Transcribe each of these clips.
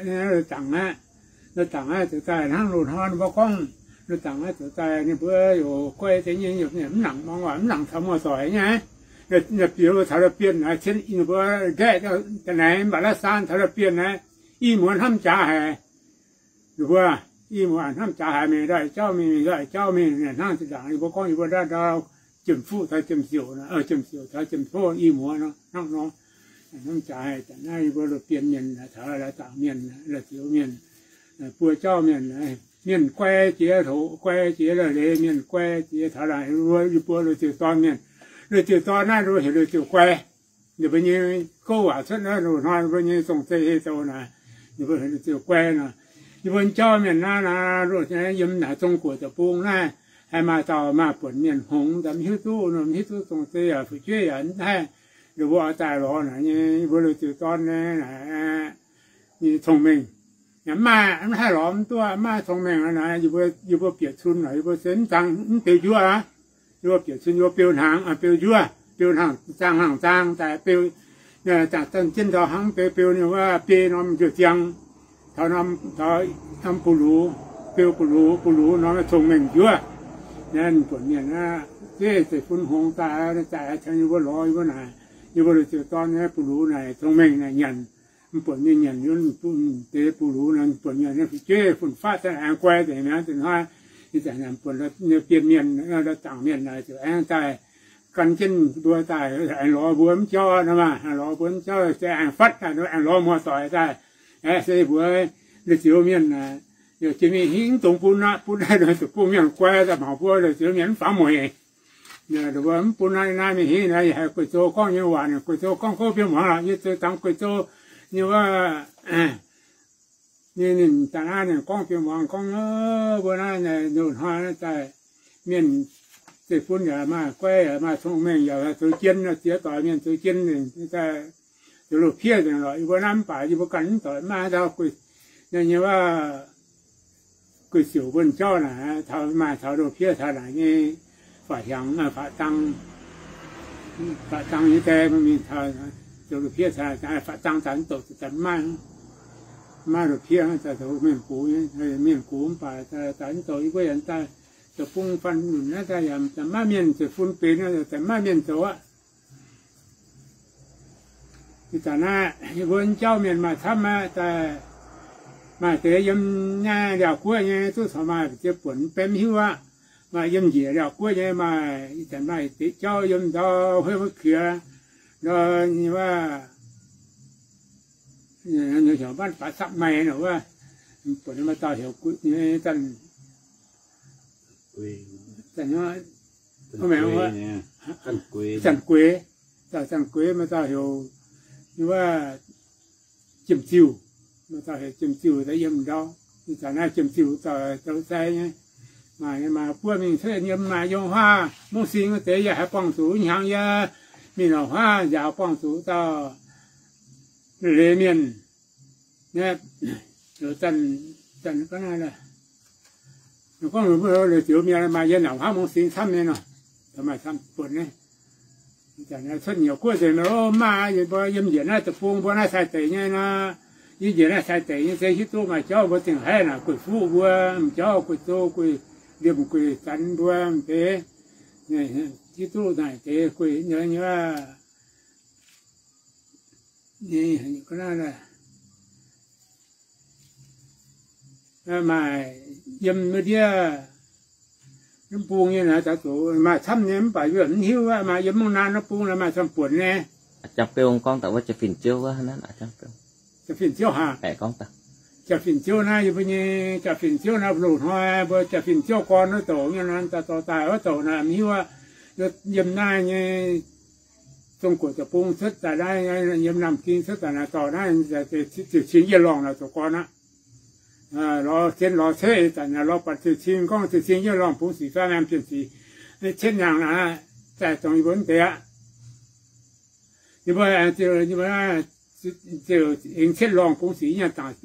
Loz-dangc aqv, loz-dangc aqv, zoux daaih hnangv loz-hnoi ninh mbuo gorngv, loz-dangc aqv, zoux daaih ninh mbuo yaac guai deix nyei, mv nangc muangx waac, mv nangc taux muoz-doic nyei. Biouv taux la'bienh naaic, cien ninh mbuo nqaeqv da'naaiv mv baac la'saan taux la'bienh naaiv, i muonz hnamv jaax haic. Ninh mbuo i muonz hnamv jaax haic, mingh ndoih jauv, mingh ndoih jauv, mingh hnangv zinh ndaangc ninh mbuo gorngv, ninh mbuo ndau ndau, jiem-fuqv taux jiem-siouc, jiem-siouc taux jiem-tov, i muonz hnangv nor. Hnamv jaax haic, naaiv yie mbuo loz-bienh mienh taux la'dangc mienh, la'zioux mienh, buo jauv mienh, mienh guai jiex hoqc, guai jiex leiz, mienh guai jiex taux naaic, yie mbuo loz-ziouc dorn mienh, loz-ziouc dorn naaiv heuc loz-ziouc guai. Ninh mbuo nyei gouv waac cuotv naaiv loz-hnoi mbuo nyei zong-zei hei dou naaic, ninh mbuo heuc loz-ziouc guai nor. Yie mbuo jauv mienh naaiv, naaiv loz-hnoi yiem naaic Zong-Guoqv deic-bung naaiv, haih maaih dauh maaih buonc mienh hngongx, mv hiuv duqv, mv hiuv duqv zong-zei yaac fu'jueiv yaac mv haih, ninh mbuo oix daaih lorz naaic nyei, yie mbuo loz-ziouc dorn naaic, nyei cong-mengh. Maaih, mv haih lorz mv duqv, maaih cong-mengh naaic, yie mbuo bieqc cun naaic, yie mbuo se mv zaang mv beu njuov aqv. Yie mbuo bieqc cun, yie mbuo beu hnaangx, beu njuov, beu hnaangx, zaang hnaangx zaang daaih beu, zaangc jienv ndau hnangv beu, beu ninh wuov biei norm njuov ziang, taux norm, taux norm bu lux, beu bu lux, bu lux norm cong-mengh njuov. Naaiv buonc mienh aqv, zeiv zeiv-fun hngongx daaih, daaih tengx yie mbuo lorz yie mbuo naaic, yie mbuo loz-ziouc dorn nyei bu lux naaic cong-mengh naaic nyanc. Mv buonc mienh nyanc, bun deix bu lux nor, buonc mienh fu'jueiv fun-faqv daaih aengx guai deix mi'aqv. Ih zanc buonc bienh mienh, dangc mienh naaic ziouc aengx daaih gan jienv mbuo daaih aengx lorz mbuo mv jauv nor maah, lorz mbuo mv jauv se aengx fatv daaih, aengx lorz muoz-doic daaih. Se mbuo loz-ziouc mienh, jiex mingh hingv dongh bun aqv, bun daaih deic-bung mienh guai daaih mangc mbuo loz-ziouc mienh mv fangx mueic. Mbuo mv bun naaiv, naaiv mingh hingv naaiv, yie haiz Guei-Zou gorngv nyei waac, Guei-Zou gorngv gouv biouv muangx lorqc, yie zoux dangx Guei-Zou nyei wuov, ninh daaih naaiv ninh gorngv biouv muangx gorngv, mbuo naaiv loz-hnoi daaih mienh zeiv-fun yaac maaih, guai yaac maaih, cong-mengh yaac zoux jien, ziex doic mienh zoux jien, zoux loz-piev nzengc lorqc. Yie mbuo naaiv mv baac yie mbuo ganh mv doic maaih ndau, nyei wuov Guei-Siouc mbuo jauv naaic, taux maaih taux loz-piev taux naaic nyei, Faatv Hiangx, Faatv Dang, Faatv Dang nyei daaih mingh taux zoux loz-piev taux Faatv Dang daaih mv doqc, daaih mv maaih, mv maaih loz-piev, daaih zoux mienh gux, mienh gux mv baac daaih mv doqc. Yie mbuo yaac daaih zoux bung fanh lunc naaiv daaih yaac maiv maaih mienh zoux fun benx, daaih maiv maaih mienh zoux aqv. Ih zanc naaiv yie mbuo jauv mienh maaih camv aqv, daaih maaih deix yiem naaiv Liaauc Guoqv nyei duqv caux maaih ziex buonc mv benx mv hiuv aqv. Maaih yiem njiec Liaauc Guoqv nyei maaih, ih zanc maaih deix jauv yiem ndau Hueiv Maiv Kiex, ndau nyei wuov, heuc Manh Baaix Sapv Maix wuov, buatc maaih dauh heuc Gueix, Zanc, Zanc Gueix, dauh Zanc Gueix, maaih dauh heuc wuov Jiem Ziuh, maaih dauh heuc Jiem Ziuh daaih yiem ndau. Ih zanc naaiv Jiem Ziuh dauh zoux sai nyei. Maaih, maaih buov mingh cuotv yiem maaih yiem huaav mungv sing wuov deix yaac haih buangh zuqc hnyangx yie mingh lorqc huaav nziaaux buangh zuqc dauh leiz mienh. Zanc, zanc gorngv naaiv, gorngv loz-zioux mienh maaih yiem lorqc huaav mungv sing camv nyei nor, maaih camv buonc nyei. Cuotv nyei guoqv nzengc nor, maaih mbuo yiem njiec naaiv deic-bung mbuo naaiv sai deic nyei nor, yiem njiec naaiv sai deic nyei se hiuv duqv maaih jauv mbuo zingh haiv naaic Gueix Fuqv mbuo, m'jauv Gueix Zou, Gueix Liemh, Gueix Zanc mbuo deix, hiuv duqv naaic deix gueix nyei, maaih yiem wuov ndiev mv bung nyei naaic, maaih camv nyei mv baac yie mv hiuv aqv. Maaih yiem mungv naan mv bung naaic maaih camv buonc nyei. Jaa-fin-ziouv hnangv, Jaa-fin-ziouv naaiv yie mbuo nyei Jaa-fin-ziouv naaiv loz-hnoi mbuo Jaa-fin-ziouv gorn wuov douc nyei nor, dorh daaih wuov douc naaic mv hiuv aqv. Yiem naaiv nyei Zong-Guoqv deic-bung cuotv daaih naaiv, yiem Naamh Ging cuotv daaih naaiv dorh naaiv ziouc cingx Yietc Lorngh naaic zoux gorn aqv. Lorz zien lorz ceqv zanc lorz buatc ziouc cingx gorngv ziouc cingx Yietc Lorngh bungx sic faam nyaanh bienh sic cietv nyaanh naaic, daaih dongh yie mbuo mv deix aqv. Yie mbuo ziouc, yie mbuo ziouc cingx cietv lorngh bungx sic nyaanh dangc,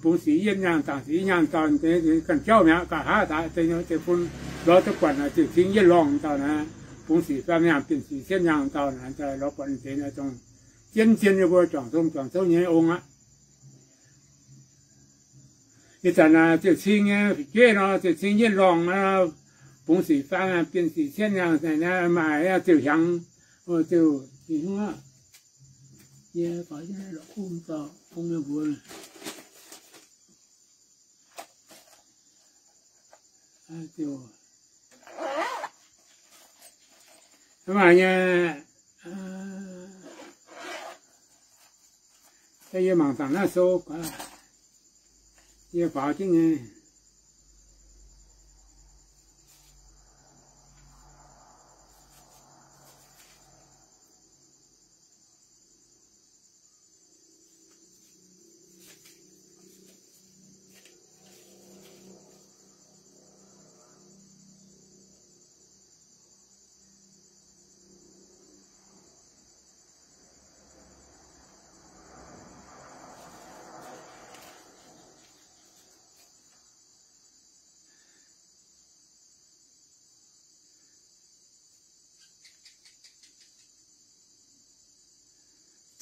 bungx sic yietv nyaanh dangc sic yietv nyaanh dauh, ganh jauv mi'aqv, nqa'haav daaih deix fun lorz duqv buatc naaic ziouc cingx Yietc Lorngh dauh naaic, bungx sic faam nyaanh bienh sic cietv nyaanh dauh naaic, lorz buatc deix naaic dongh zien zien yie mbuo juangc zong juangc zouv nyei ong aqv. Ih zanc naaiv ziouc cing nyei fu'jueiv nor, ziouc cing yietv lorngh, bungx sic faam, bienh sic cietv nyaanh, maaih ziouc hiaangx, ziouc, yie faaux jienv lorqc, bung mbuox, ziouc maaih nyei. Yie mangc dangc naaiv sou, yie faaux jienv nyei.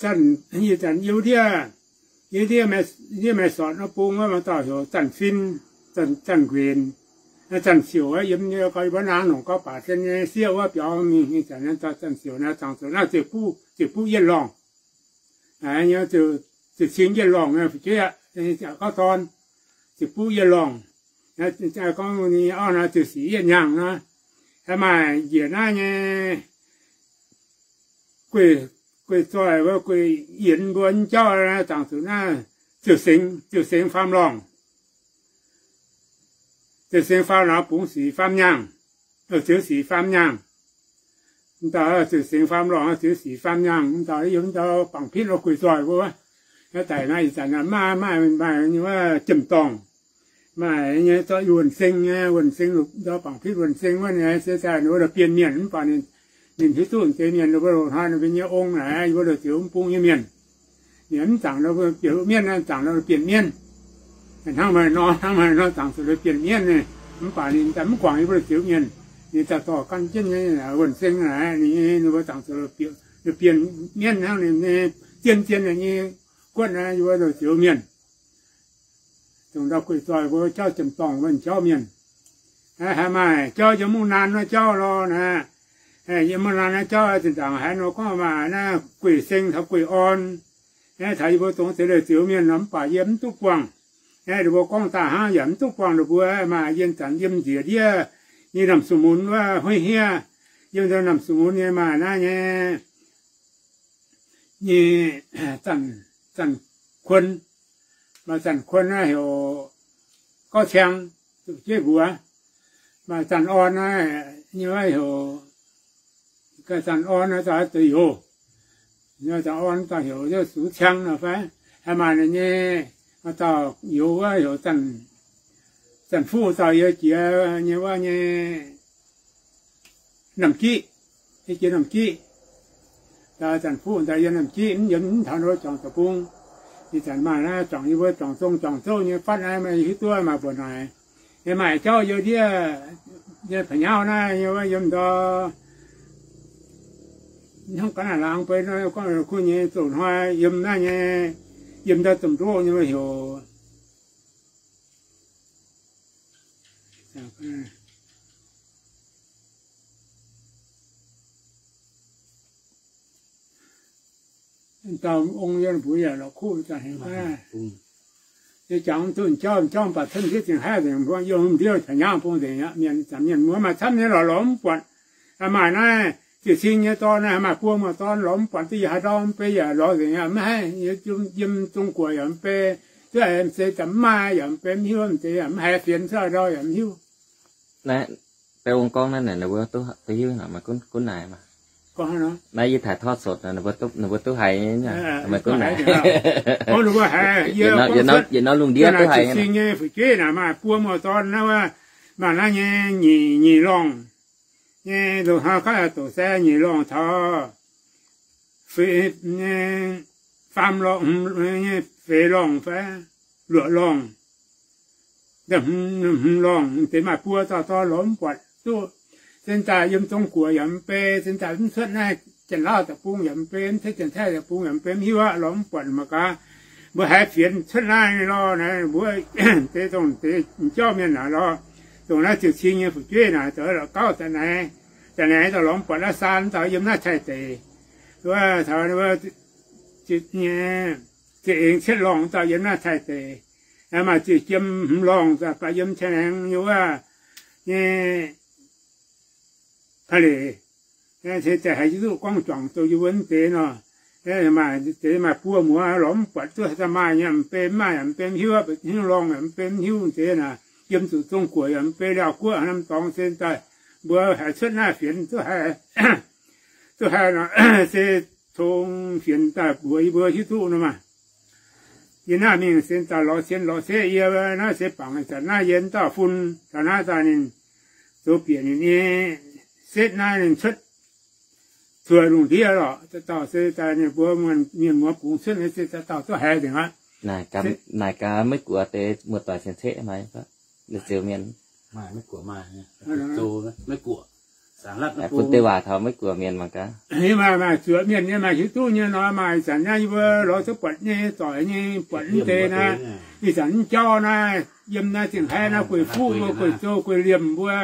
Zanc, ih zanc yie ndiev, yie ndiev, ndiev maaih sortc wuov bung wuov, maaih dauh heuc Zanc Fin, Zanc, Zanc Nquenc, Zanc Siouc, yiem nyei gau, yie mbuo naang longc gau baac sen nyei sieqv wuov biaux mingh. Ih zanc naaiv dauh Zanc Siouc naaiv, zaangc zuqc naaiv ziouc buv, ziouc buv yietv lorngh, ziouc cing yietv lorngh fu'jueiv aqv, gauh dorn, ziouc buv yietv lorngh. Gorngv ninh auv naaiv ziouc sic yietv hnyangx nor, maaih njiec naaiv nyei guei, guei zoih wuov guei yienx mbuo nyei jauv, zaangc zuqc naaiv ziouc sengx, ziouc sengx faam lorngh. Ziouc sengx faam lorngh, bungx sic faam nyaanh, ziouc sic faam nyaanh. M'dauh ziouc sengx faam lorngh, ziouc sic faam nyaanh. M'dauh yiem m'dauh bangc pitv lo guei zoih mbuo. Naaiv daic naaiv ih zanc maaih, maaih, maaih wuov jiem-dorngh, maaih nyei zorqv wuonh seng nyei, wuonh seng, m'dauh bangc pitv wuonh seng wuov nyei, se daaih ninh mbuo bienh mienh mv baac ninh, ninh hiuv duqv deix mienh ninh mbuo loz-hnoi ninh mbuo nyei ong naaic, yie mbuo loz ziouc mv bung nyei mienh. Ninh mv zaangc nor bieqc mienv, zaangc nor bieqc mienv. Hnangv meih nor, hnangv meih nor zaangc zuqc bieqc mienv, mv baac ninh daaih mv guangc yie mbuo loz ziouc mienh. Ninh daaih dorh gan jienv nyei wuonh seng naaic, ninh, ninh mbuo zaangc zuqc bieqc mienv hnangv ninh nyei zien zien nyei guotv naaic, yie mbuo loz ziouc mienh. Dongh ndau guei zoih mbuo jauv jiem-dorngh wuov jauv mienh, haih maaih jauv yiem mungv naan wuov jauv lorh naaic. Yiem mungv naan wuov jauv zinh ndaangc haaix nor gorngv maaih naaiv guei seng taux guei orn. Taux yie mbuo dongh deix loz ziouc mienh nor mv baac yie mv duqv buangh. Ninh mbuo gorngv daaih hnangv yaac mv duqv buangh ninh mbuo. Maaih yie zanc yiem njiec ndiev nyei Namh Sung Mun wuov huih hniev, yiem nzou Namh Sung Mun nyei maaih naaiv nyei, nyei Zanc, Zanc Kuon. Maaih Zanc Kuon naaiv heuc Gauv Ciang, zuqc jeiv mbuox. Maaih Zanc Orn naaiv nyei wuov heuc, Zanc Orn naaiv dauh youz. Zanc Orn dauh heuc Sux Ciang nor fai. Haih maaih ninh nyei dauh youz wuov heuc Zanc Fuqv, dauh yie jiex nyei wuov nyei Namh Giqv, yie jiex Namh Giqv. Dauh Zanc Fuqv dauh yiem Namh Giqv, mv yiem mv taux nor juangc deic-bung. Ih zanc maaih naaiv juangc yie mbuo juangc zong juangc zouv nyei fatv naaiv, maaih hiuv duqv maaih mbuoqc naaic. Yie maaih jauv yie ndiev, yie pa'nyauv naaiv yie yiem ndau hnangv ga'naaiv laangz beiv nor, gorngv kuv nyei zoux hnoi yiem naaiv nyei, yiem ndau domh ndoqv nyei heuc dauh ong yie mbuox yaac la'kuqv za'hengx. Yie jangx duqv jauv, jauv mv baac cun ndiev zingh haiv nzengc, mbuo yiem ndiev taux nyaangv bung nzengc aqv. Mienh, mienh muoz maaih camv nyei lorz, lorz mv buatc. Maaih naaiv ziouc cing nyei dorn, maaih buo muoz dorn lorz mv buatc, duqv yie haaix ndau mv bei yaac lorz nzengc aqv. Mv haih yiem Zong-Guoqv yaac mv bei, duqv haiz m'zei daaih mv maaih yaac mv bei, mv hiuv m'zei yaac mv haiz fienx cuotv ndau yaac mv hiuv. Naaiv bei ong gorngv naaiv, ninh mbuo duqv hiuv, maiv gunv naaic maah. Naaiv yie taaih tov sotc, ninh mbuo duqv haiz nyei, maiv gunv naaic. Yietc norm lungh ndiev duqv haiz nyei. Fu'jueiv naaic maaih buo muoz-dorn naaiv, maaih naaiv nyei nyic, nyic lorngh nyei, loz-hnoi gaav doqc se nyic lorngh caux faam lorngh, feix lorngh fai luoqc lorngh. Hmz lorngh deix maaih buo dauh dorn lorz mv buatc duqv. Cen daaih yiem Zong-Guoqv yaac mv bei, cen daaih mv cuotv naaiv Janx-Lauv deic-bung yaac mv bei, mv cuotv Janx-Taiv deic-bung yaac mv bei, mv hiuv aqv, lorz mv buatc mangc gaax. Mbuo haiz fienx cuotv naaiv lorh naaiv, mbuo deix dongh deix jauv mienh naaic lorh, dongh naaiv ziouc cing nyei fu'jueiv naaic, zoux la'gauv daaih naaiv, daaih naaiv daaih lorz mv buatc naaiv saan dauh yiem naaiv Taiv deic, wuov taux wuov, nyei, ziouc aengx cietv lorngh dauh yiem naaiv Taiv deic, maaih ziouc jiem hmz lorngh daaih baac yiem Caengh Laengz nyei wuov, nyei, pa'leic, se daaih haiz hiuv duqv gorngv juangc zoux yie mbuo deix nor, maaih deix maaih buo muoz lorz mv buatc duqv, daaih maaih nyei mv bei, maaih yaac mv bei mv hiuv, hingv lorngh yaac mv bei mv hiuv deix naaic, yiem zuqc Zong Guoqv yaac mv bei, Liaauc Guoqv hnamv dorngx se daaih mbuo haiz cuotv naaiv fienx duqv haiz, duqv haiz nor, se tong fienx daaih mbuox yie mbuo hiuv duqv nor maah. Yie naaiv mingh se daaih lorz cien lorz ceqv yie naaiv se bangc zanc naaiv yie dauh fun taux naaiv daaih ninh zoux bieqc ninh nyei setv naaiv ninh cuotv cuotv lungh ndiev lorqc. Dauh dauh se daaih ninh mbuo mienh muoz bungx cuotv se dauh dauh duqv haiz nzengc aqv. Naaic gaax Meiv Guoqv deix muoz-doic cien-ceqv maaih, ziux mienh. Bun deix waac taux Meiv Guoqv mienh mangc gaax. Maaih, maaih zuoqc mienh nyei, maaih hiuv duqv nyei nor, maaih ih zanc naaiv yie mbuo lorz duqv buatc nyei, doic nyei, buatc mv deix naaiv, ih zanc mv jauv naaiv, yiem naaiv Zingh Haiv naaiv, Gueix Fuqv mbuo, Gueix Zou, Gueix Liemh mbuo,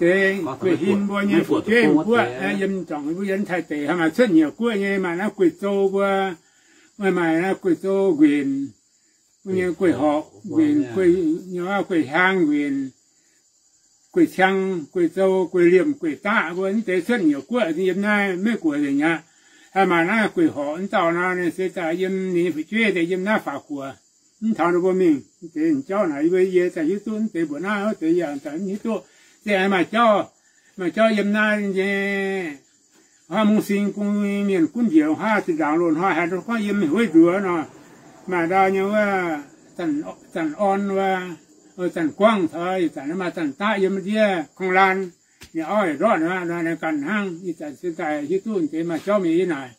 deix Gueix Hin mbuo nyei fu'jueiv guoqv, yiem juangc mbuo yiem Taiv deic, maaih cuotv nyei guoqv nyei, maaih naaiv Gueix Zou mbuo, maaih naaiv Gueix Zou Nquenc, mbuo nyei Gueix Horqc Nquenc, Gueix Hiaang Nquenc, Gueix Ciang, Gueix Zou, Gueix Liemh, Gueix Daqv mbuo, mv deix cuotv nyei guoqv yiem naaiv Meiv Guoqv nzengc aqv. Maaih naaiv Gueix Horqc mv dauh nor, ninh se daaih yiem ninh fu'jueiv deix yiem naaiv Faatv Guoqv. Mv taux ninh mbuo mingh, mv deix jauv naaic yie mbuo yie daaih hiuv duqv mv deix mbuoqc naaiv, mv deix yaac daaih mv hiuv duqv. Se maaih jauv, maaih jauv yiem naaiv nyei, haav Mungv Sing bung mienh gunv njiec haav zinh ndaangc loz-hnoi haiz gorngv yiem hueiv nduox nor, maaih ndau nyei wuov, Zanc Orn wuov, Zanc Guangv caux ih zanc maaih Zanc Daqv yiem ndiev Kong Laan, ninh auv yaac ndortv nor, ninh ganh hnangv. Ih zanc se daaih hiuv duqv deix maaih jauv mingh yie naaic,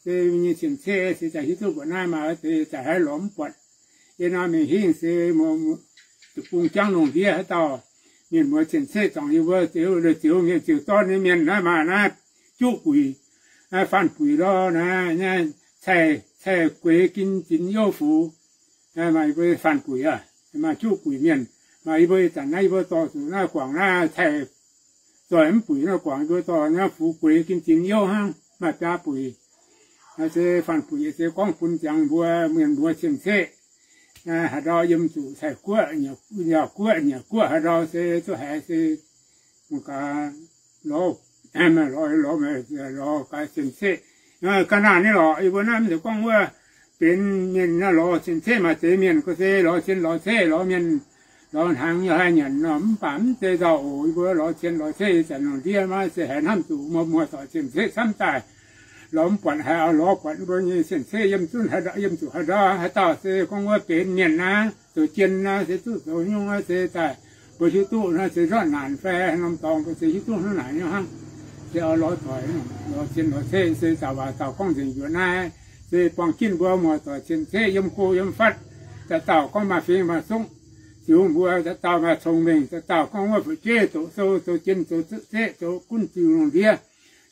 se nyei cien-ceqv se daaih hiuv duqv mbuoqc naaiv maaih deix daaih haiz lorz mv buatc. Yie nor mingh hingh se deic-bung jangv lungh ndiev haaix dauh mienh muoz cien-ceqv zuangx yie mbuo ziux, ziux mienh ziux dorn nyei mienh naaiv maaih naaiv juqv buic, naaiv faanh buic lorh naaiv, caih, caih gueix gin zinx youv fux, maaih yie mbuo faanh buic aqv, maaih juqv buic mienh. Maaih yie mbuo ih zanc naaiv yie mbuo dorh zuqc naaiv guangc naaiv caih zoih mv buic naaiv guangc yie mbuo dorh naaiv fux gueix gin zinx youv hnangv, maaih biaa buic. Se faanh buic se gorngv bun ziangx mbuo mienh muoz cien-ceqv haaix ndau yiem zuqc cai guoqv, nyaah guoqv, nyaah guoqv haaix ndau se duqv haiz se gaax lorz, lorz, lorz gaax cien-ceqv. Ga'naaiv nyei lorqc, yie mbuo naaiv mv zeiz gorngv wuov benx mienh lorz cien-ceqv. Maaih deix mienh gorngv se lorz cien lorz ceqv lorz mienh lorz hnaangx yaac haih nyanc nor, mv baac mv zeiz nzauh oc. Yie mbuo lorz cien lorz ceqv ih zanc lungh ndiev maiv se haiz hnamv zuqc muoz-doic cien-ceqv camv daaih lorz mv buatc, haiz lorz buatc mbuo nyei cien-ceqv yiem zunv haaix ndau, yiem zuqc haaix ndau. Haaix dauh se gorngv wuov benx mienh naaiv, zoux jien naaiv se duqv zoux nyungc naaiv se daaih mbuo hiuv duqv naaiv se ndortv naanc fai norm dorngx mbuo se hiuv duqv hnangv naaic nyungc hnangv. Se oix lorz doic, lorz cien lorz ceqv se daaih waac dauh gorngv nzengc njuonx naaiv, se buangh jienv mbuo muoz-doic cien-ceqv yiem go yiem fatv, dauh dauh gorngv maaih fingx maaih zungv, ziux mbuo dauh dauh maaih cong-mengh, dauh dauh gorngv wuov fu'jueiv zoux sou zoux jien zoux zeqv zoux gunv ziux lungh ndiev,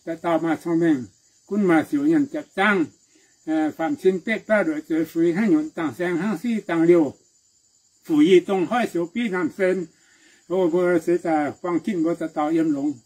dauh dauh maaih cong-mengh, gunv maaih siouc nyiemc japv zangv, faam cin betv baav nduoqc zueiz fuix hnangv nyunc dangh saeng hnangv siqv dangh liouh, fuc yie dongh hoiv siouc biv naamh sen. O mbuo se daaih buangh jienv mbuo dauh dauh yiem longx.